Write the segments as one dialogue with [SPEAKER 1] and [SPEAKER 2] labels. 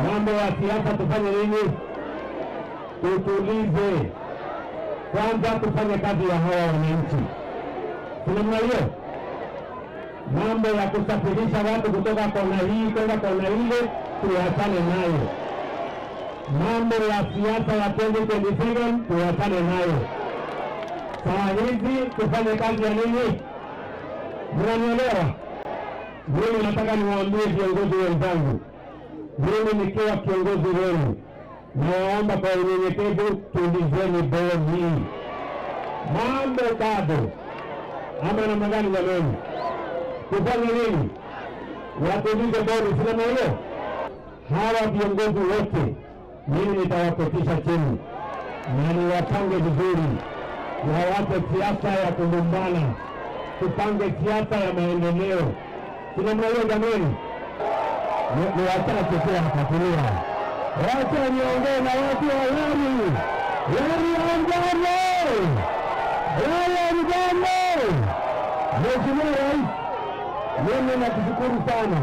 [SPEAKER 1] Mambo ya siasa tufanye nini? Tutulize kwanza, tufanye kazi ya hawa wananchi, si namna hiyo? Mambo ya kusafirisha watu kutoka kona hii kwenda kona ile tuachane nayo. Mambo ya siasa ya 2027 tuachane nayo. Saa hizi tufanye kazi ya nini? Mnanielewa? Mimi nataka niwaambie viongozi wenzangu, mimi nikiwa kiongozi wenu, nawaomba kwa unyenyekevu, tulizeni boli, mambo bado ama namna gani? Jamani, tufanye nini? Watulize boli, si namna hiyo? Hawa viongozi wote mimi nitawaketisha chini na niwapange vizuri, wawache siasa ya kugombana, tupange siasa ya maendeleo. Si namna hiyo jamani? Ni wachache tu hapa, tulia, wacha niongee na watu wa Lari. Lari hamjambo? Lari hamjambo? Mheshimiwa Rais, mimi nakushukuru sana,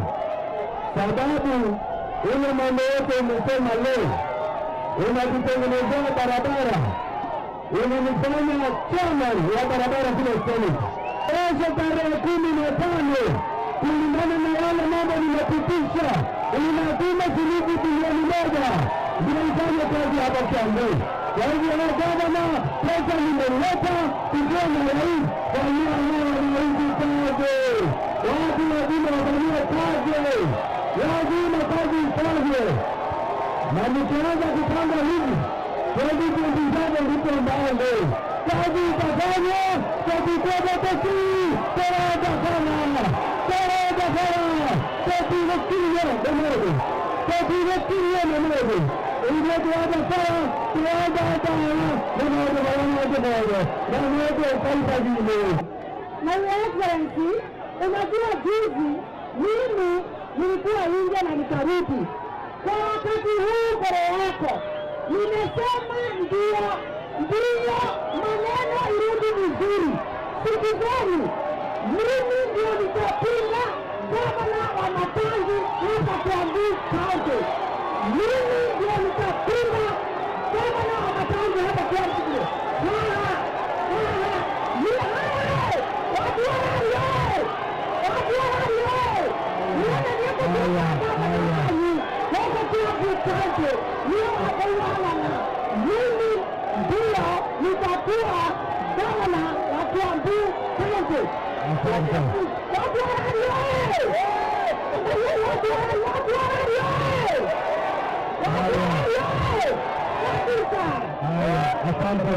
[SPEAKER 1] sababu ile mambo yote umesema leo, unatutengenezea barabara, unanifanya chairman wa barabara kule Senate. Kesho tarehe 15, kulingana na yale mambo nimepitisha, inatuma shilingi bilioni 1 zinaifanya kazi hapa Kiambu. Kwa hivyo na gavana, pesa nimeleta tukiwa na rais, fanyia hawa wananchi kazi, watu lazima wafanyiwe kazi, lazima kazi ifanywe, na nikianza kupanga hivi 2027 ndipo mbali kazi itafanywa kwa kutoka toki torada khana torada khana toki
[SPEAKER 2] My Excellency, unajua juzi mimi nilikuwa India na nikarudi. Kwa wakati huu mbele yako nimesema ndio, ndio maneno irudi vizuri. Sikizeni, mimi ndio nitapinga gavana wa Matangi hapa Kiambu County. Mimi ndio nitapinga gavana wa Matangi hapa Kiambu. Haya, haya, ni haya, watu wa Rari, watu wa Rari, nione niko gavana Kiambu County, nio akaiwalana. Mimi ndio nitakuwa gavana wa Kiambu County.
[SPEAKER 1] Asante.
[SPEAKER 2] Watu wa Rari, watu wa Rari, watu wa Rari, watu wa Rari, kabisa.
[SPEAKER 1] Haya, asante.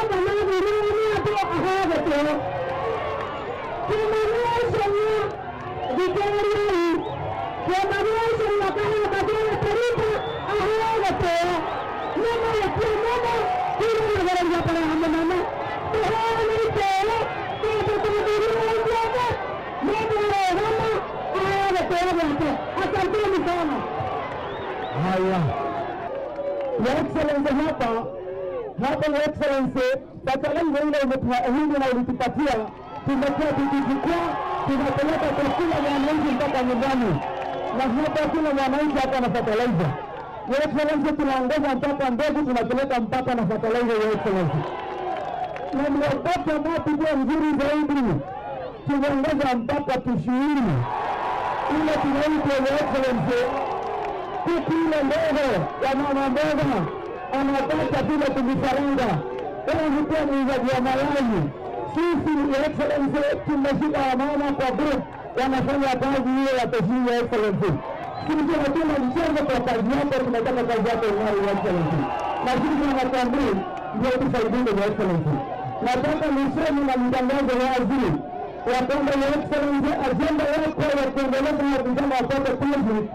[SPEAKER 2] Asanteni sana.
[SPEAKER 1] Haya.
[SPEAKER 3] Your Excellency, hapa hapa, Your Excellency, fertilizer ile umetuahidi na ulitupatia, tumekuwa tukichukua tunapeleka kwa kila mwananchi mpaka nyumbani, na hapa kila mwananchi hapa na fertilizer. Your Excellency, tunaongeza mpaka mbegu tunapeleka mpaka na fertilizer, Your Excellency, na ndio mapi kuwa mzuri zaidi, tumeongeza mpaka tushuhuri ile tunaitwa, Your Excellency, kuku ile ndogo ya mama mboga anapata vile tuvifaranga. Wewe kuwa muuzaji wa mayai, sisi, Your Excellency, tumeshika wamama kwa group wanafanya kazi hiyo ya pesa, Your Excellency. Sisi hatuna mchezo kwa kazi yako, tunataka kazi yako ing'are, Your Excellency, na sisi tunakuambia ndio tusaidie, Your Excellency. Nataka niseme na nitangaze wazi ya kwamba, Your Excellency, ajenda yako ya kuendeleza vijana wapate kazi.